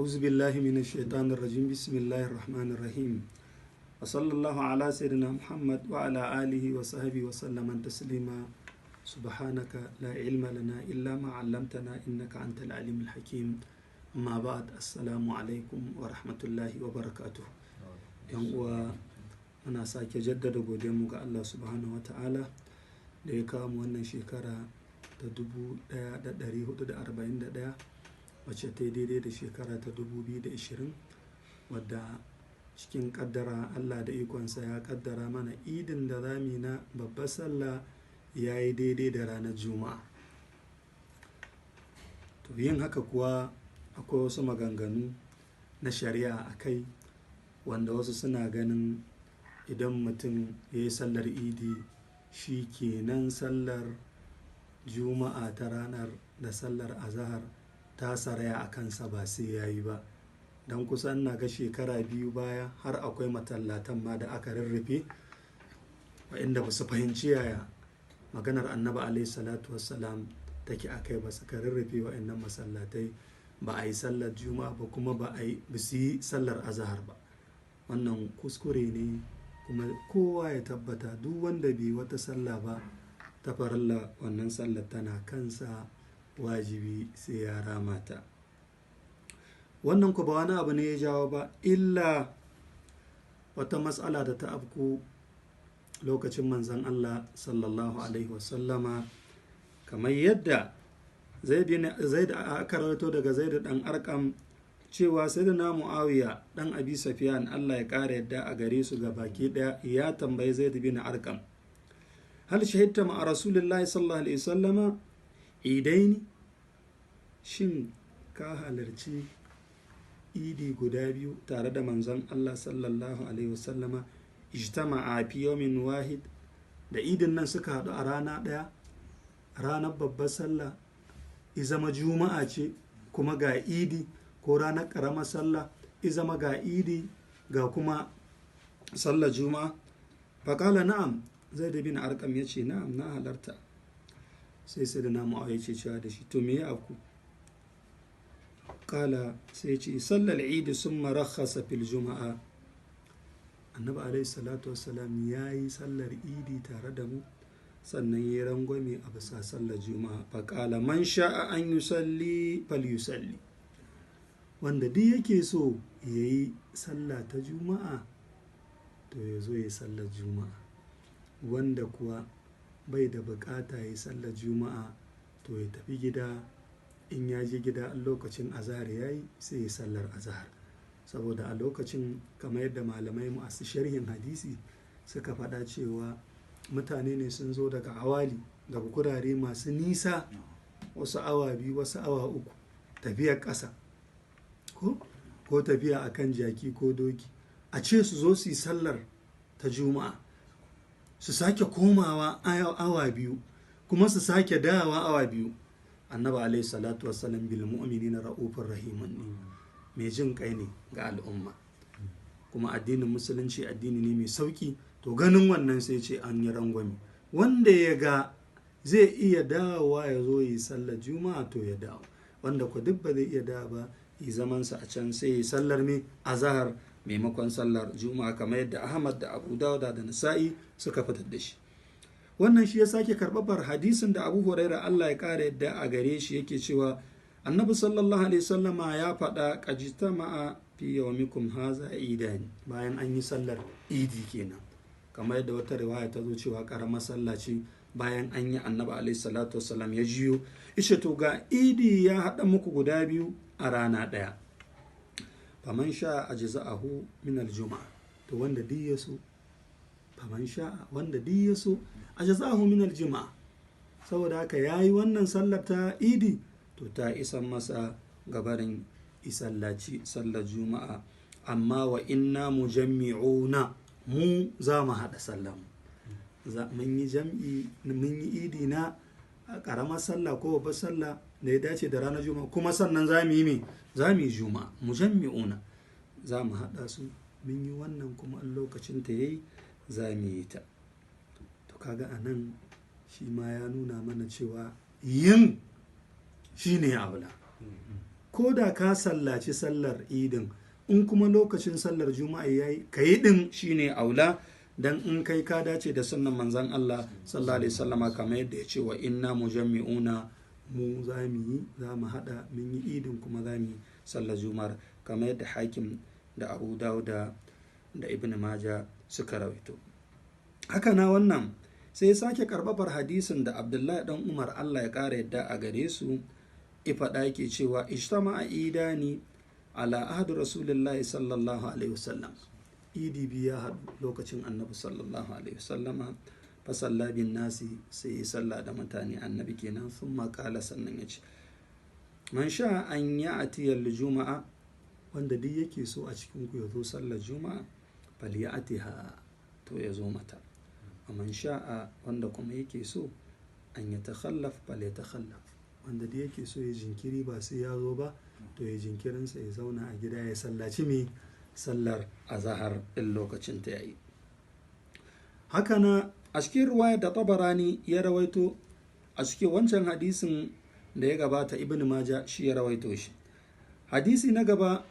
أعوذ بالله من الشيطان الرجيم. بسم الله الرحمن الرحيم، وصلى الله على سيدنا محمد وعلى آله وصحبه وسلم تسليما. سبحانك لا علم لنا إلا ما علمتنا إنك أنت العليم الحكيم. أما بعد، السلام عليكم ورحمة الله وبركاته. Yan uwa, muna sake jaddada godiyarmu ga Allah Subhanahu wa Ta'ala da ya kawo mu wannan shekara ta 1441, wacce ta yi daidai da shekara ta 2020, wadda cikin kaddara Allah da ikonsa ya kaddara mana idin da zami na babbar sallah ya yi daidai da ranar Juma'a. To, yin haka kuwa akwai wasu maganganu na shari'a a kai, wanda wasu suna ganin idan mutum ya yi sallar idi shi kenan, sallar Juma'a ta ranar da sallar azahar ta saraya a kansa, ba sai ya yi ba. Don kusan na ga shekara 2 baya har akwai masallatan ma da aka rarrafe, waɗanda ba su fahimci yaya maganar Annabi Alaihi Salatu Wassalam take a kai ba, suka rarrafe waɗannan masallatai, ba a yi sallar Juma'a ba, kuma ba a yi su yi sallar azahar ba. Wannan kuskure ne, kuma kowa ya tabbata duk wanda bai wata sallah ba ta farilla, wannan sallar tana kansa, wajibi sai ya rama ta. Wannan ku ba wani abu ne ya jawo ba illa wata matsala da ta afku lokacin Manzon Allah Sallallahu Alaihi Wasallama, kamar yadda Zaid aka rawaito daga Zaid dan Arkam cewa Sayyidina Muawiya dan Abi Sufyan, Allah ya kara yadda a gare su ga baki daya, ya tambayi Zaid bin Arkam: "هل شهدت مع رسول الله صلى الله عليه وسلم عيدين؟" Shin ka halarci idi guda biyu tare da Manzon Allah Sallallahu Alaihi Wasallama, اجتمعا في يوم واحد, da idin nan suka haɗu a rana ɗaya, ranar babbar sallah izama Juma'a ce kuma ga idi, ko ranar ƙaramar sallah izama ga idi ga kuma sallar Juma'a? فقال نعم. Zaid bin Arkam ya ce: "Na'am, na halarta." Sai da namu ya ce cewa da shi: "To, me ya afku?" قال, sai ce: "صلى العيد ثم رخص في الجمعة." Annabi Alaihi Salatu Wassalam ya yi sallar idi tare da mu, sannan ya rangwame a bisa sallar Juma'a. فقال: من شاء أن يصلي فليصل. Wanda duk yake so ya yi sallah ta Juma'a, to ya zo ya yi sallar Juma'a. Wanda kuwa bai da bukata ya yi sallar Juma'a, to ya tafi gida. In ya je gida, a lokacin azahar ya yi, sai ya sallar azahar. Saboda a lokacin, kamar yadda malamai masu sharhin hadisi suka faɗa, cewa mutane ne sun zo daga awali, daga gurare masu nisa, wasu awa 2, wasu awa 3, tafiyar ƙasa ko tafiya akan jaki ko doki. A ce su zo su yi sallar ta Juma'a, su sake komawa awa 2, kuma su sake dawowa awa 2. Annabi Alaihi Salatu Wassalam بالمؤمنين رءوف رحيم ne, mai jin kai ne ga al'umma, kuma addinin Musulunci addini ne mai sauki. To, ganin wannan sai ce an yi rangwame: wanda ya ga zai iya dawowa ya zo yi sallar Juma'a, to ya dawo. Wanda ku duk ba zai iya dawo ba, yi zamansa a can, sai yi sallar mai azahar maimakon sallar Juma'a, kamar yadda Ahmad da Abu Dawuda da Nasa'i suka fitar da shi. Wannan shi ya sake karɓar hadisin da Abu Huraira, Allah ya ƙara yadda a gare shi, yake cewa Annabi Sallallahu Alaihi Wasallama ya faɗa: "قد اجتمع في يومكم هذا عيدان." Bayan an yi sallar idi kenan, kamar yadda wata riwaya ta zo cewa karamar sallah ce, bayan an yi, Annabi Alaihi Salatu Wassalam ya jiyo ishe: "To, ga idi ya haɗa muku guda biyu a rana ɗaya. فمن شاء أجزأه من الجمعة." To, wanda duk ya so, فمن شاء, wanda duk ya so, أجزأه من الجمعة. Saboda haka yayi wannan sallar ta idi, to ta isan masa gabarin isallaci sallar Juma'a. Amma وإنا مجمعون, mu za mu haɗa sallar mu. Mun yi jam'i, mun yi idi na ƙaramar sallah ko babbar sallah da ya dace da ranar Juma'a, kuma sannan za mu yi me? Za mu yi Juma'a. مجمعون, za mu haɗa su. Mun yi wannan, kuma a lokacin ta yayi za mu yi ta. To, kaga a nan shi ma ya nuna mana cewa yin shi ne aula. Ko da ka sallaci sallar idin, in kuma lokacin sallar juma'a yayi, ka yi din shine aula, dan in kai ka dace da sunnan manzon Allah sallallahu alaihi wasallama, kamar yadda ya ce wa inna mujammi'una, mu za mu yi, za mu hada, mun yi idin kuma za mu yi sallar juma'ar, kamar yadda Hakim da Abu Dawuda da Ibn Maja suka rawaito. Haka na wannan sai sake karbafar hadisin da Abdullahi dan Umar, Allah ya kara yadda a gare su, ifaɗa yake cewa ijtama a idani ala ahadu Rasulillahi sallallahu alaihi wasallam. Idi biyu ya haɗu lokacin Annabi sallallahu alaihi wasallama. Fasalla bin nasi, sai ya salla da mutane, Annabi kenan. Sun makala, sannan ya ce, man sha an ya atiyar juma'a, wanda duk yake so a cikin ku ya zo sallar juma'a, fal ya atiha, to ya zo mata. Wa man sha'a, wanda kuma yake so, an ya takhallaf, fal ya takhallaf, wanda duk yake so ya jinkiri ba sai ya zo ba, to ya jinkirinsa, ya zauna a gida ya sallaci me sallar azahar in lokacin ta yayi. Haka na a cikin ruwaya da Tabarani ya rawaito a cikin wancan hadisin da ya gabata, Ibn Maja shi ya rawaito shi. Hadisi na gaba,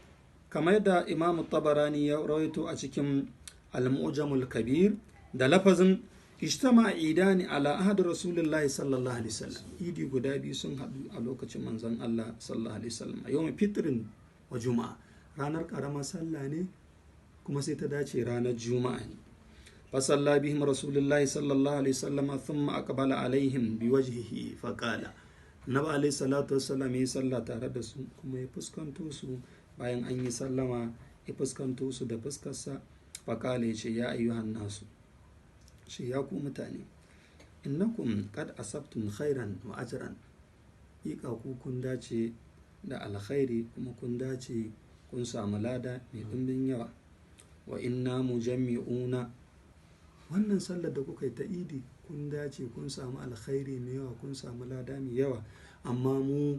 kamar yadda Imam Tabarani ya rawaito a cikin Al-Mu'jamul Kabir da lafazin ijtama idani ala ahad Rasulullahi sallallahu alaihi wasallam, idi guda biyu sun haɗu a lokacin manzon Allah sallallahu alaihi wasallam, a yawmin fitrin wa juma'a, ranar karamar sallah ne kuma sai ta dace ranar juma'a ne. Fasalla bihim Rasulullahi sallallahu alaihi wasallam, thumma aqbala alaihim biwajhihi faqala. Nabi alaihi salatu wassalam ya sallah tare da su kuma ya fuskanto su. Bayan an yi sallama, ya fuskanto su da fuskarsa. Faqala, ya ce, ya ayyuhan nasu, shi ya ku mutane, innakum qad asabtum khairan wa ajran, haƙiƙa ku kun dace da alkhairi kuma kun dace kun samu lada mai ɗimbin yawa. Wa inna mujammi'una, wannan sallar da kuka yi ta idi, kun dace kun samu alkhairi mai yawa, kun samu lada mai yawa, amma mu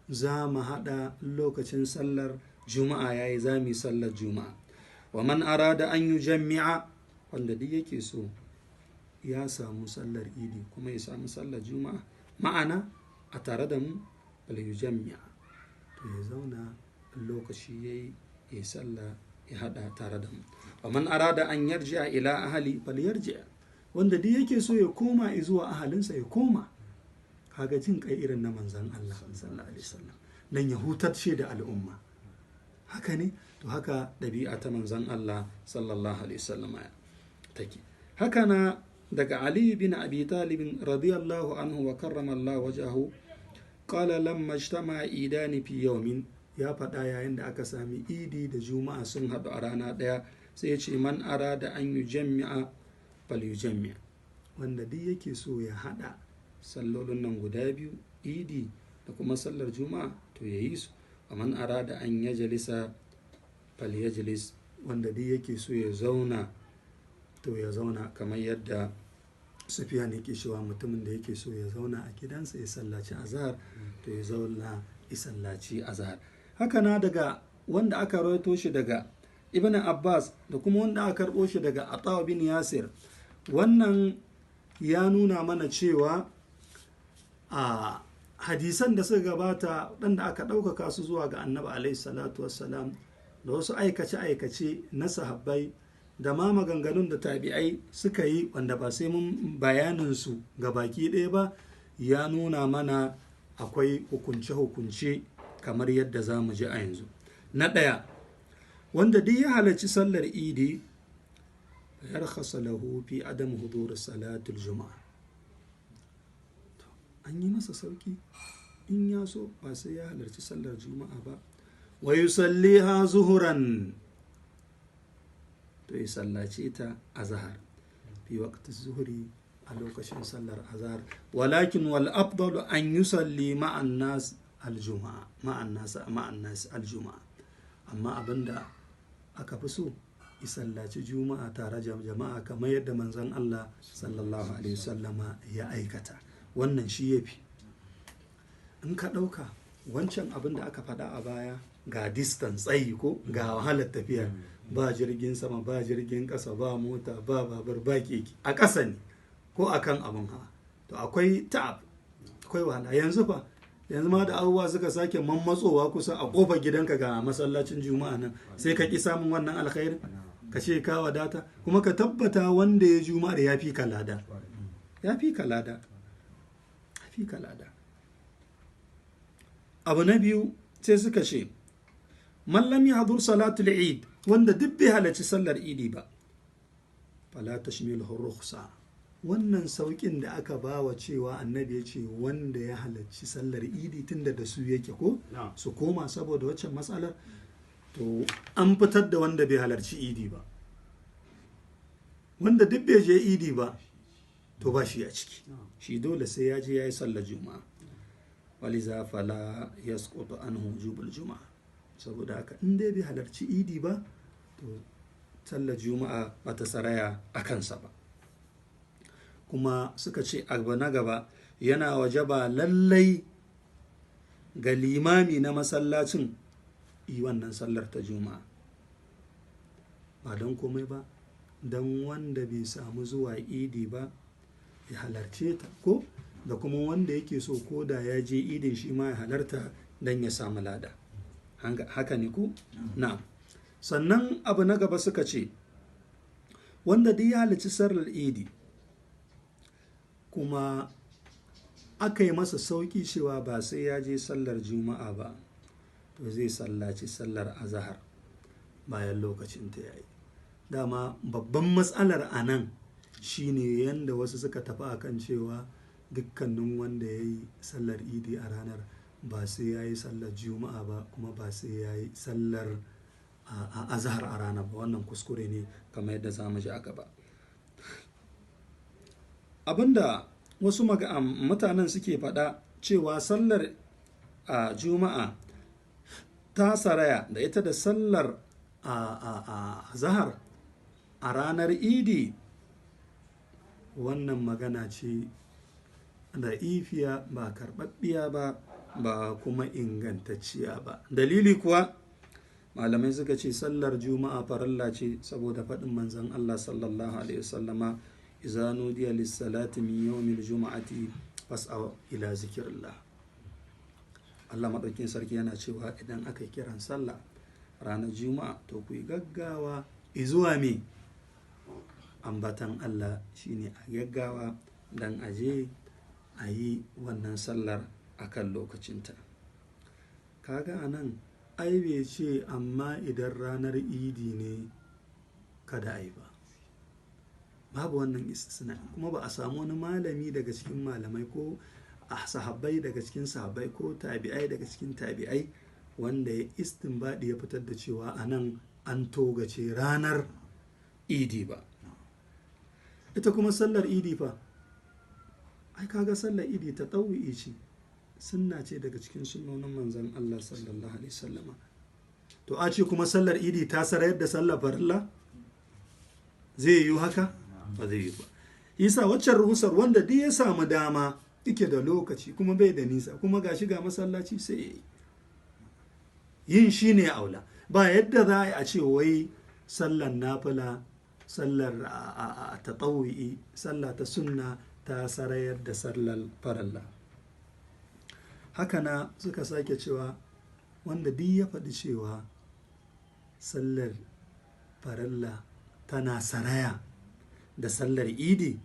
za mu haɗa, lokacin sallar juma'a yayi za mu yi sallar juma'a. Wa man arada an yujammi'a, wanda duk yake so ya samu sallar idi kuma ya samu sallar juma'a ma'ana a tare da mu, bal yujammi'a, to ya zauna, lokaci yayi ya sallah ya hada tare da mu. Wa man arada an yarji'a ila ahli fal yarji'a, wanda duk yake so ya koma zuwa ahalinsa ya koma. Kaga jin kai irin na manzon Allah sallallahu alaihi wasallam, dan ya hutar da al'umma. Haka ne, to haka ɗabi'a ta manzon Allah sallallahu alaihi wasallam take. Haka na daga Ali bin Abi Talib radiyallahu anhu wa karrama Allah wajahu, qala lamma ijtama idani fi yawmin, ya faɗa yayin da aka sami idi da juma'a sun haɗu a rana ɗaya, sai ya ce man arada an yujammi'a fal yujammi', wanda duk yake so ya haɗa sallolin nan guda biyu, idi da kuma sallar juma'a, to ya yi su. Wa man arada an yajlisa fal yajlis, wanda duk yake so ya zauna, to ya zauna, kamar yadda Sufiyan yake cewa mutumin da yake so ya zauna a gidansa ya sallaci azhar, to ya zauna ya sallaci azhar. Haka na daga wanda aka rawaito shi daga Ibn Abbas da kuma wanda aka karɓo shi daga Ata bin Yasir. Wannan ya nuna mana cewa a hadisan da suka gabata, waɗanda aka ɗaukaka su zuwa ga Annabi alaihi salatu wassalam, da wasu aikace-aikace na sahabbai, da ma maganganun da tabi'ai suka yi, wanda ba sai mun bayanin su ga baki ɗaya ba, ya nuna mana akwai hukunce-hukunce kamar yadda za mu ji a yanzu. Na ɗaya, wanda duk ya halarci sallar idi, yarkhasa lahu fi adam hudur salatul juma'a, an yi masa sauki, in ya so ba sai ya halarci sallar juma'a ba. Wa yusalliha zuhuran, to ya sallace ta azhar, fi waqti zuhri, a lokacin sallar azhar. Walakin wal afdalu an yusalli ma'an nas aljuma'a, ma'an nas aljuma'a, amma abinda aka fi so ya sallaci juma'a tare jama'a, kamar yadda manzon Allah sallallahu alaihi wasallama ya aikata. Wannan shi yafi. In ka ɗauka wancan abin da aka faɗa a baya, ga distance, tsayi, ko ga wahalar tafiya, ba jirgin sama, ba jirgin ƙasa, ba mota, ba babur, ba keke, a ƙasa ne ko a kan abin hawa, to akwai ta'ab, akwai wahala. Yanzu fa Yanzu ma da abubuwa suka sake mammatsowa kusa a kofar gidanka ga masallacin juma'a nan, sai ka ki samun wannan alkhairin, ka ce ka wadata. Kuma ka tabbata wanda ya juma'ar ya fi ka lada, ya fi ka lada, ya fi ka lada. Abu na biyu sai suka ce man lam yahdur salatul eid, wanda duk bai halarci sallar idi ba, fala tashmiluhu rukhsa. Wannan saukin da aka bawa cewa annabi ya ce wanda ya halarci sallar idi tunda da su yake ko su koma saboda waccan matsalar, to an fitar da wanda bai halarci idi ba. Wanda duk bai je idi ba, to ba shi a ciki, shi dole sai ya je ya yi sallar juma'a. Waliza fala yasqutu anhu wujubul juma'a. Saboda haka in dai bai halarci idi ba, to sallar juma'a ba ta saraya a kansa ba. Kuma suka ce abu na gaba, yana wajaba lallai ga limami na masallacin yi wannan sallar ta juma'a, ba don komai ba, don wanda bai samu zuwa idi ba ya halarce ta, ko da kuma wanda yake so ko da ya je idin shi ma ya halarta don ya samu lada. Haka ne ko? Na'am. Sannan abu na gaba suka ce wanda duk ya halarci sallar idi kuma aka yi masa sauƙi cewa ba sai ya je sallar juma'a ba, to zai sallaci sallar azahar bayan lokacin ta yayi. Dama babban matsalar a nan shine yanda wasu suka tafi akan cewa dukkanin wanda ya yi sallar idi a ranar ba sai ya yi sallar juma'a ba, kuma ba sai ya yi sallar azahar a ranar ba. Wannan kuskure ne, kamar yadda za mu ji a gaba. Abinda wasu mutanen suke faɗa cewa sallar juma'a ta saraya da ita da sallar azahar a ranar idi, wannan magana ce da ifiya, ba karɓaɓɓiya ba, ba kuma ingantacciya ba. Dalili kuwa, malamai suka ce sallar juma'a farilla ce, saboda faɗin manzon Allah sallallahu alaihi wasallama: iza nudiya lis-salati min yawmil juma'ati fas'aw ila zikrillah. Allah maɗaukin sarki yana cewa idan aka yi kiran sallah ranar juma'a, to ku yi gaggawa izuwa me? Ambatan Allah. Shine a gaggawa dan aje a yi wannan sallar akan lokacinta. Kaga anan ai bai ce amma idan ranar idi ne kada a yi ba, babu wannan istisna. Kuma ba a samu wani malami daga cikin malamai, ko a sahabbai daga cikin sahabbai, ko tabi'ai daga cikin tabi'ai, wanda ya istinbadi ya fitar da cewa anan an togace ranar idi ba. Ita kuma sallar idi fa, ai kaga sallar idi ta ɗau'i ce, sunna ce daga cikin sunnonin manzon Allah sallallahu alaihi wasallama. To a ce kuma sallar idi ta sarayar da sallar farilla, zai yiwu haka? Ba zai yiwu ba. Isa waccan ruhusar, wanda duk ya samu dama, yake da lokaci, kuma bai da nisa, kuma ga shiga masallaci, sai ya yi. Yin shi ne aula. Ba yadda za a ce wai sallar nafila, sallar tatawu'i, sallah ta sunna ta sarayar da sallar faralla. Haka na suka sake cewa wanda duk ya faɗi cewa sallar faralla tana saraya da sallar idi,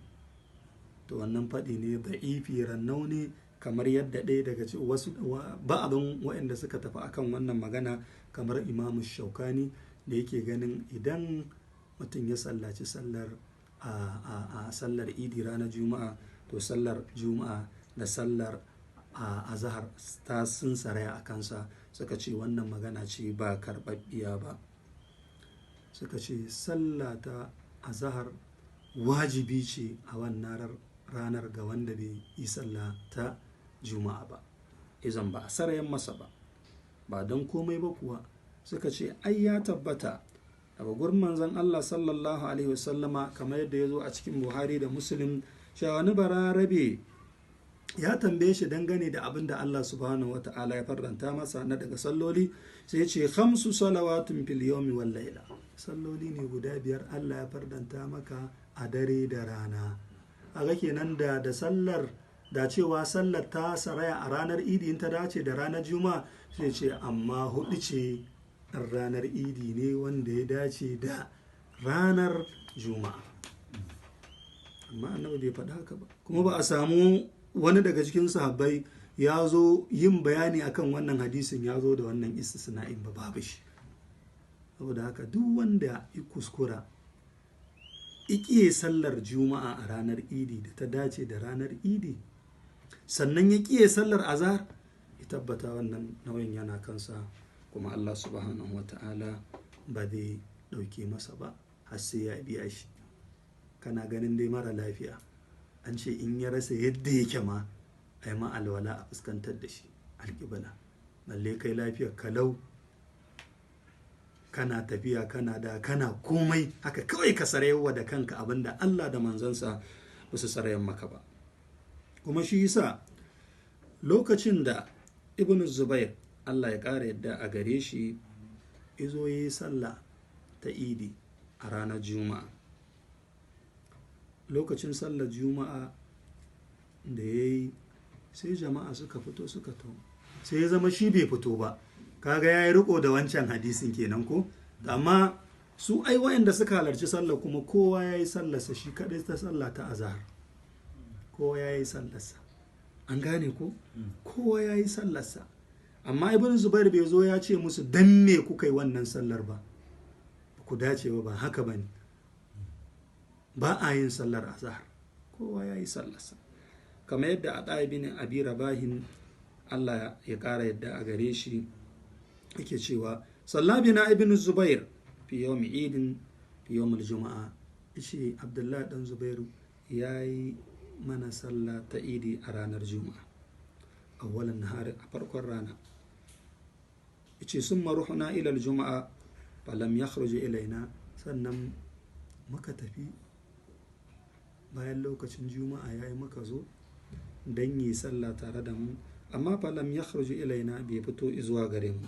to wannan faɗi ne da'ifi, rannauni, kamar yadda ɗaya daga wasu ba'adun waɗanda suka tafi akan wannan magana, kamar Imamu Shaukani, da yake ganin idan mutum ya sallaci sallar a sallar idi ranar juma'a, to sallar juma'a da sallar azahar ta sun saraya a kansa. Suka ce wannan magana ce ba karɓaɓɓiya ba. Suka ce sallah ta azahar wajibi ce a wannan ranar ga wanda bai yi sallah ta juma'a ba, izan ba a sarayan masa ba. Ba don komai ba kuwa, suka ce ai ya tabbata daga gurin manzon Allah sallallahu alaihi wasallama, kamar yadda ya zo a cikin Buhari da Muslim, cewa wani bararabe ya tambaye shi dangane da abin da Allah subhanahu wata'ala ya farlanta masa na daga salloli. Sai ya ce: khamsu salawatun fil yawmi wal layla. Salloli ne guda biyar Allah ya farlanta maka a dare da rana. A ga kenan da sallar Da cewa sallar ta saraya a ranar idi in ta dace da ranar juma'a, sai ce amma hudu ce ranar idi ne wanda ya dace da ranar juma'a. Amma annabi bai faɗa haka ba, kuma ba a samu wani daga cikin sahabbai ya zo yin bayani akan wannan hadisin, ya zo da wannan istisna'in ba, babu shi. Saboda haka duk wanda ya kuskura ikiye sallar juma'a a ranar idi da ta dace da ranar idi, sannan ya kiye sallar azhar, ya tabbata wannan nauyin yana kansa, kuma Allah subhanahu wa ta'ala ba zai ɗauke masa ba har sai ya biya shi. Kana ganin dai mara lafiya an ce in ya rasa yadda yake ma a yi ma alwala a fuskantar da shi alƙibla, balle kai lafiyar kalau, kana tafiya, kana da kana komai, haka kawai ka sarayewa da kanka abinda Allah da manzansa ba su sarayen maka ba. Kuma shi yasa lokacin da Ibn Zubair, Allah ya ƙara yadda a gare shi, izo yi sallah ta idi a ranar juma'a, lokacin sallar juma'a da ya yi, sai jama'a suka fito suka to, sai ya zama shi bai fito ba. Kaga ya yi riko da wancan hadisin kenan ko? Amma su ai wayanda suka halarci sallar kuma kowa ya yi sallarsa shi kadai ta sallah ta azahar, kowa ya yi sallarsa. An gane ko? Kowa ya yi sallarsa, amma Ibn Zubair bai zo ya ce musu dan me kuka yi wannan sallar ba, ku dace ba, ba haka ba ne, ba a yin sallar azahar. Kowa ya yi sallarsa. Kamar yadda a bin Abi Rabahin, Allah ya ƙara yadda a gare shi, yake cewa salla bina Ibn Zubair fi yawmi idin fi yawmil juma'a. Yace Abdullahi dan Zubairu ya yi mana sallah ta idi a ranar juma'a, awwalan nahari, a farkon rana. Yace summa ruhuna ila juma'a falam yakhruj ilaina. Sannan muka tafi bayan lokacin juma'a yayi, muka zo dan yi sallah tare da mu, amma falam yakhruj ilaina, bai fito zuwa gare mu.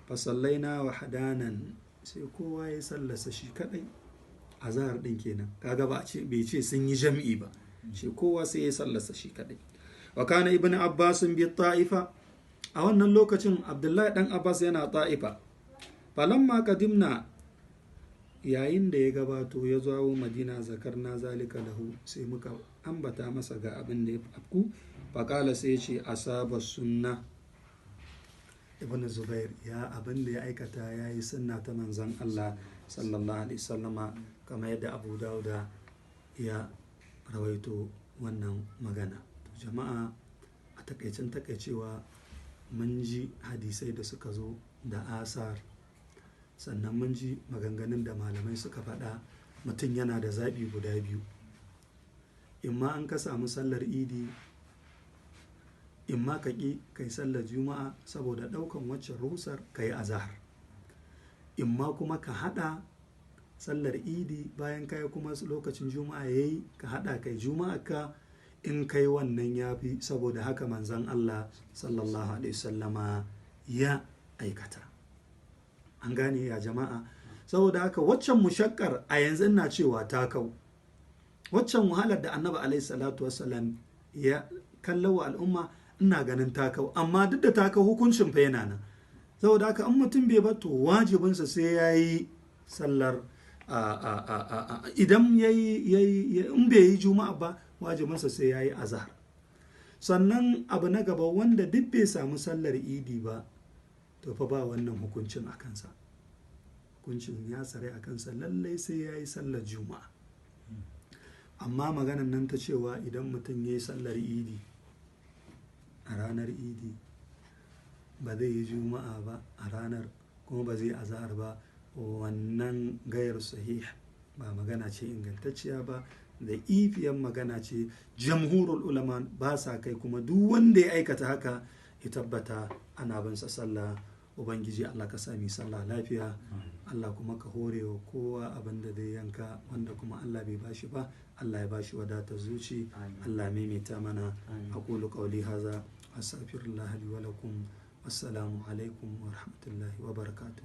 Fasallaina wa hadanan, sai kowa ya sallarsa shi kadai, azhar din kenan. Kaga ba ce bai ce sun yi jam'i ba, shi kowa sai ya sallarsa shi kadai. Wa kana Ibnu Abbas bi Ta'ifa, a wannan lokacin Abdullahi dan Abbas yana Ta'ifa. Falamma qadimna, yayin da ya gabato ya zo Madina, zakarna zalika lahu, sai muka ambata masa ga abin da ya afku. Faƙala, sai ce asaba sunna, Ibn Zubair ya abin da ya aikata ya yi sunna ta manzan Allah sallallahu alaihi sallama, kamar yadda Abu Dauda ya rawaito wannan magana. Jama'a, a takaicen takaicewa, mun ji hadisai da suka zo da asar, sannan mun ji maganganun da malamai suka faɗa. Mutum yana da zaɓi guda biyu: imma an ka samu sallar idi, imma ka ƙi kai sallar juma'a saboda ɗaukan waccan rusar ka yi azahar, imma kuma ka haɗa sallar idi bayan kai kuma lokacin juma'a ya yi, ka haɗa kai juma'a ka. In kai wannan ya fi, saboda haka manzan Allah sallallahu alaihi wasallama ya aikata. An gane ya jama'a? Saboda haka waccan mushakkar a yanzu ina cewa ta kau. Waccan wahalar da Annabi alaihi salatu wassalam ya kallawa al'umma, ina ganin ta kau. Amma duk da ta kau, hukuncin fa yana nan. Saboda haka in mutum bai ba, to wajibinsa sai ya yi sallar, idan ya yi, in bai yi juma'a ba, wajibinsa sai ya yi azhar. Sannan abu na gaba, wanda duk bai samu sallar idi ba, to fa ba wannan hukuncin a kansa. Hukuncin ya tsare a kansa, lallai sai ya yi sallar juma'a. Amma maganan nan ta cewa idan mutum ya yi sallar idi a ranar idi ba zai yi juma'a ba a ranar, kuma ba zai azahar ba, wannan gayar sahih, ba magana ce ingantacciya ba, da ifiyan magana ce. Jamhurul ulama ba sa kai, kuma duk wanda ya aikata haka ya tabbata ana bin sa sallah. Ubangiji Allah ka sami sallah lafiya, Allah kuma ka hore wa kowa abin da zai yanka, wanda kuma Allah bai bashi ba, Allah ya bashi wadatar zuci. Allah maimaita mana. Aqulu qawli haza, astaghfirullah li wa lakum. Assalamu alaikum wa rahmatullahi wa barakatuh.